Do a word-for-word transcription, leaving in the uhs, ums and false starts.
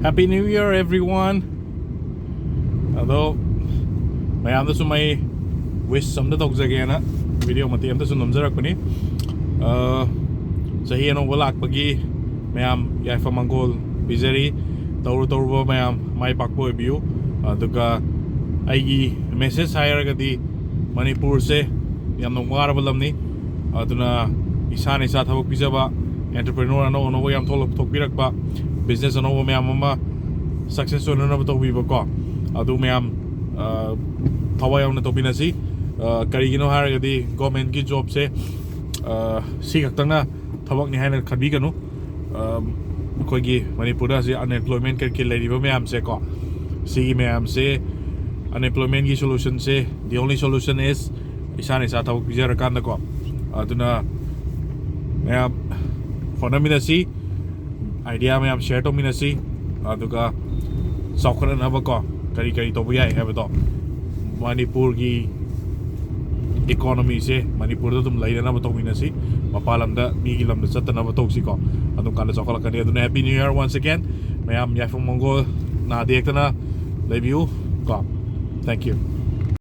Happy New Year, everyone. ꯑꯗꯣ ꯃꯌꯥꯝꯗꯁꯨ ꯃꯩ wish ꯑꯝꯇ ꯇꯧꯖꯒꯦꯅ video ꯃꯇꯦꯛ ꯑꯝꯇꯁꯨ ꯅꯝꯖꯔꯛꯄꯅꯤ꯫ ꯑ, ꯆꯍꯤ ꯑꯅꯧꯕ ꯂꯥꯛꯄꯒꯤ ꯃꯌꯥꯝ ꯌꯥꯏꯐ ꯃꯪꯒꯣꯜ ꯄꯤꯖꯔꯤ꯫ ꯇꯧꯔꯨ ꯇꯧꯔꯨꯕ ꯃꯌꯥꯝ ꯃꯥꯏ ꯄꯥꯛꯄ ꯑꯣꯏꯕꯤꯌꯨ꯫ ꯑꯗꯨꯒ ꯑꯩꯒꯤ message ꯍꯥꯏꯔꯒꯗꯤ, ꯃꯅꯤꯄꯨꯔꯁꯦ ꯌꯥꯝꯅ ꯋꯥꯔꯕ ꯂꯝꯅꯤ꯫ ꯑꯗꯨꯅ ꯏꯁꯥꯅ ꯏꯁꯥ ꯊꯕꯛ ꯄꯤꯖꯕ, entrepreneur ꯑꯅꯧ ꯑꯅꯧꯕ ꯌꯥꯝ ꯊꯣꯛꯂꯛ-, ꯊꯣꯛꯄꯤꯔꯛꯄ, business ꯑꯅꯧꯕ ꯃꯌꯥꯝ ꯑꯃ success ꯑꯣꯏꯅꯅꯕ ꯇꯧꯕꯤꯕꯀꯣ꯫ ꯑꯗꯨ ꯃꯌꯥꯝ, ꯑ, ꯊꯋꯥꯏ ꯌꯥꯎꯅ ꯇꯧꯃꯤꯟꯅꯁꯤ꯫ ꯑ, ꯀꯔꯤꯒꯤꯅꯣ ꯍꯥꯏꯔꯒꯗꯤ governmentꯀꯤ jobꯁꯦ, ꯑ, ꯁꯤ ꯈꯛꯇꯪꯅ ꯊꯕꯛꯅꯤ ꯍꯥꯏꯅ ꯈꯟꯕꯤꯒꯅꯨ꯫ ꯑ, ꯑꯩꯈꯣꯏꯒꯤ ꯃꯅꯤꯄꯨꯔꯗ ꯍꯧꯖꯤꯛ unemployment ꯀꯩꯀꯩ ꯂꯩꯔꯤꯕ ꯃꯌꯥꯝꯁꯦꯀꯣ, ꯁꯤꯒꯤ ꯃꯌꯥꯝꯁꯦ, unemploymentꯀꯤ solutionꯁꯦ, the only solution is ꯏꯁꯥꯅ ꯏꯁꯥ ꯊꯕꯛ ꯄꯤꯖꯔꯀꯥꯟꯗꯀꯣ꯫ ꯑꯗꯨꯅ ꯃꯌꯥꯝ ꯍꯣꯠꯅꯃꯤꯟꯅꯁꯤ, idea ꯃꯌꯥꯝ share ꯇꯧꯃꯤꯟꯅꯁꯤ, ꯑꯗꯨꯒ ꯆꯥꯎꯈꯠꯅꯅꯕꯀꯣ ꯀꯔꯤ ꯀꯔꯤ ꯇꯧꯕ ꯌꯥꯏ ꯍꯥꯏꯕꯗꯣ, ꯃꯅꯤꯄꯨꯔꯒꯤ economyꯁꯦ ꯃꯅꯤꯄꯨꯔꯗ ꯑꯗꯨꯝ ꯂꯩꯅꯅꯕ ꯇꯧꯃꯤꯟꯅꯁꯤ, ꯃꯄꯥꯟ ꯂꯝꯗ, ꯃꯤꯒꯤ ꯂꯝꯗ ꯆꯠꯇꯅꯕ ꯇꯧꯁꯤꯀꯣ꯫ ꯑꯗꯨꯝ ꯀꯥꯟꯗ ꯆꯥꯎꯈꯠꯂꯛꯀꯅꯤ꯫ ꯑꯗꯨꯅ Happy New Year once again꯫ ꯃꯌꯥꯝ ꯌꯥꯏꯐ ꯃꯪꯒꯣꯜ ꯅꯥꯗ ꯌꯦꯛꯇꯅ ꯂꯩꯕꯤꯌꯨ ꯀꯣ꯫ Thank you꯫